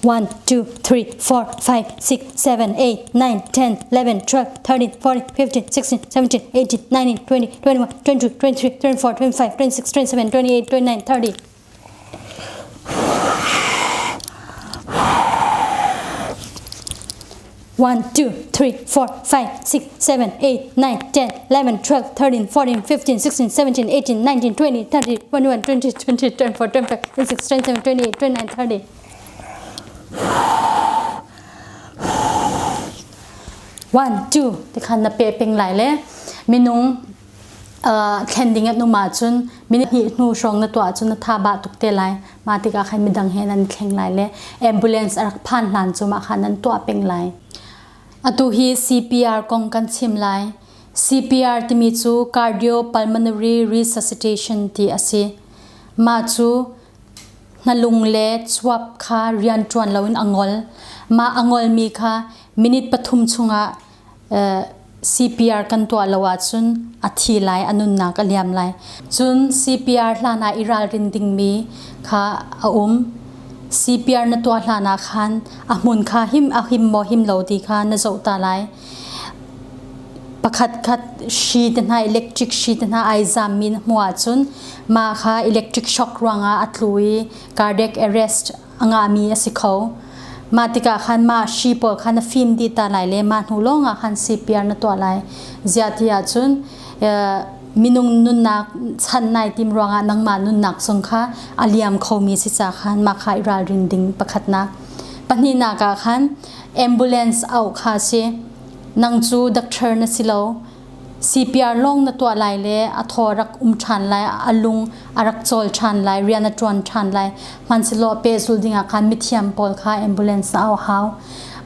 1, 2, 3, 4, 5, 6, 7, 8, 9, 10, 11, 12, 13, 14, 15, 16, 17, 18, 19, 20, 21, 22, 23, 24, 25, 26, 27, 28, 29, 30. 1, 2, 3, 4, 5, 6, 7, 8, 9, 10, 11, 12, 13, 14, 15, 16, 17, 18, 19, 20, 30, 21, 22, 23, 24, 25, 26, 27, 28, 29, 30. 1, 2, ti khan na pe peng lai le minung thlen ding an um ahcun minute hnih hnu hrawng na tuah ahcun na tha ba tuk te lai. Mah tikah khan midang he nan thleng lai le ambulance a rak phan hlan cu mah kha nan tuah peng lai. Atu hi CPR kong kan chim lai. CPR timi cu cardiopulmonary resuscitation ti a si. Mah cu hnalung le cuap kha rian ṭuan loin a ngol. Mah a ngolmi kha minute pathum chungah CPR kan tuah lo ahcun a thi lai, a nunnak a liam lai. Cun CPR hlan ah i ralrin dingmi kha a um. CPR na tuah hlan ah khan a hmun kha him a him maw him lo ti kha na zoh ta lai. Pakhat khat hri te hna electric hri te hna ai zammi na hmuh ahcun mah kha electric shock ruangah a tlu i cardiac arrest a ngahmi a si kho. Mah tikah khan mah hri pawl kha na fim dih ta lai le mah hnu lawngah khan CPR na tuah lai. Ziah ti ahcun minung nunnak chan nai tim ruangah nangmah nunnak zong kha a liam khomi si ca khan mah kha i ralrin ding pakhatnak. Pahnihnak ah khan ambulance auh kha si. Nang cu doctor na si lo. CPR lawng na tuah lai le a thaw rak um ṭhan lai, a lung a rak cawl ṭhan lai, rian a ṭuan ṭhan lai. Hmanhsehlaw pehzul dingah khan mithiam pawl kha ambulance na au hau.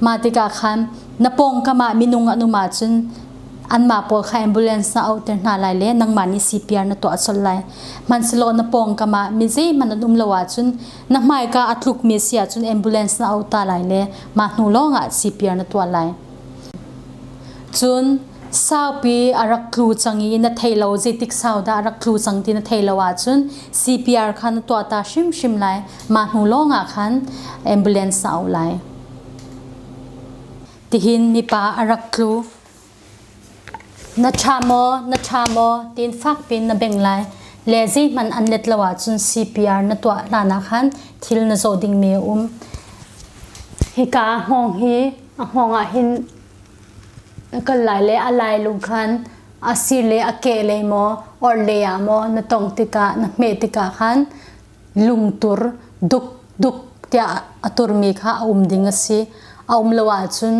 Mah tikah khan na pawngkam ah minung an um ahcun anmah pawl kha ambulance na auhter hna lai le nangmah nih CPR na tuah colh lai. Hmanhsehlaw na pawngkam ah mi zeihmanh an um lo ahcun na hmaika a tlukmi si ahcun ambulance na auh ta lai le mah hnu lawngah CPR na tuah lai. Cun saupi a rak tlu cang i na thei lo zeitik sau dah a rak tlu cang ti na thei lo ahcun CPR kha na tuah ta hrimhrim lai. Mah hnu lawngah khan ambulance na auh lai. Tihin mipa a rak tlu. Na ṭha maw, na ṭha maw tiin fak piin na bengh lai. Le zeihmanh an let lo ahcun CPR na tuah hlan ah khan thil na zawh dingmi a um. Hika hngawng hi a hngawng ah hin na kal lai le a lai lung khan a sir le a ke lei maw orhlei ah maw na tongh tikah na hmeh tikah khan lungtur duk duk tiah a turmi kha a um ding a si. A um lo ahcun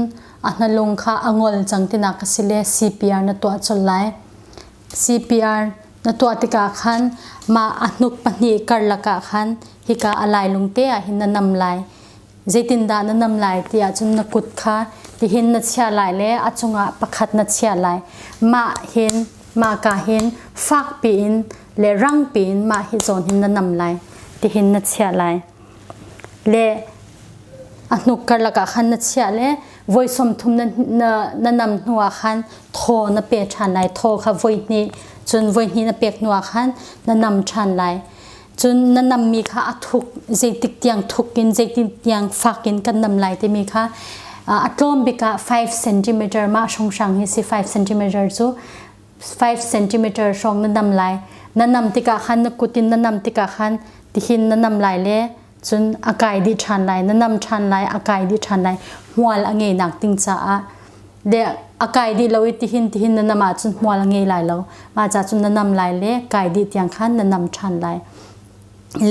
a hnalung kha a ngol cang tinak a si le CPR na tuah colh lai. CPR na tuah tikah khan mah a hnuk pahnih karlak ah khan hika a lai lung te ah hin na nam lai. Zeitindah na nam lai ti ahcun na kut kha tihin na chiah lai le a cungah pakhat na chiah lai. Mah hin mah ka hin fak piin le rang piin mah hi zawn hin na nam lai. Tihin na chiah lai. Le a hnuk karlak ah khan na chiah le voi 30 na, na, na nam hnu ah khan thaw na pe ṭhan lai. Thaw kha voi hnih cun voi hnih na pek hnu ah khan na nam ṭhan lai. Cun na nammi kha a thuk zeitik tiang thuk in zeitin tiang fak in kan nam lai timi kha a tlawm bik ah 5 cm mah hrawnghrang hi si 5 cm cu 5 cm hrawng na nam lai. Na nam tikah khan na kut in na nam tikah khan tihin na nam lai le cun a kai dih ṭhan lai na nam ṭhan lai a kai dih ṭhan lai hmual a ngei nak ding caah le a kai dih lo i tihin tihin na nam ahcun hmual a ngei lai lo mah ca cun na nam lai le kai dih tiang khan na nam ṭhan lai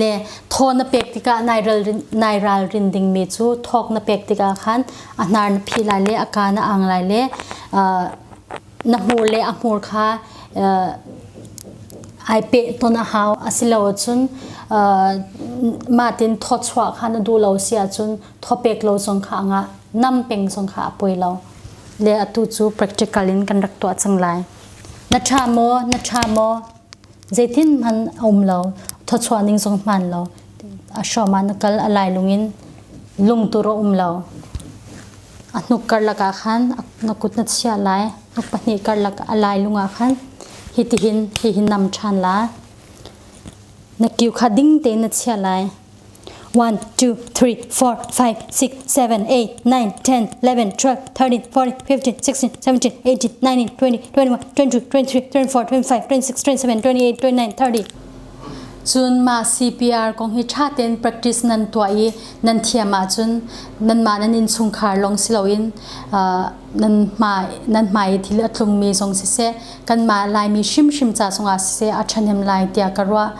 le thaw na pek tikah nai ralrin nai ralrin dingmi cu thawk na pek tikah khan a hnar na phi lai le a ka na ang lai le na hmur le a hmur kha ai peh ton a hau asilo ahcun mah tin thawchuah kha na duh lo si ahcun thawpek lo zong kha anga nam peng zong kha a poi lo le atu cu practical in kan rak tuah cang lai na tha maw na tha maw zeitin hman a um lo thawchuah ning zong hman lo a hrawm ah na kal a lai lungin lungtur a um lo A hnuk karlak ah khan na kut na chiah lai. Hnuk pahnih karlak a lai lung ah khan hitihin hihi nam ṭhan la. Na kiu kha ding tein na chiah lai. 1, 2, 3, 4, 5, 6, 7, 8, 9, 10, 11, 12, 13, 14, 15, 16, 17, 18, 19, 20, 21, 22, 23, 24, 25, 26, 27, 28, 29, 30. Cun mah CPR kong hi ṭha tein practice nan tuah i nan thiam ahcun nanmah nan innchungkhar lawng si loin nan hmai i thil a tlungmi zong siseh kanmah Laimi hrimhrim ca zongah siseh a ṭhahnem lai tiah ka ruah.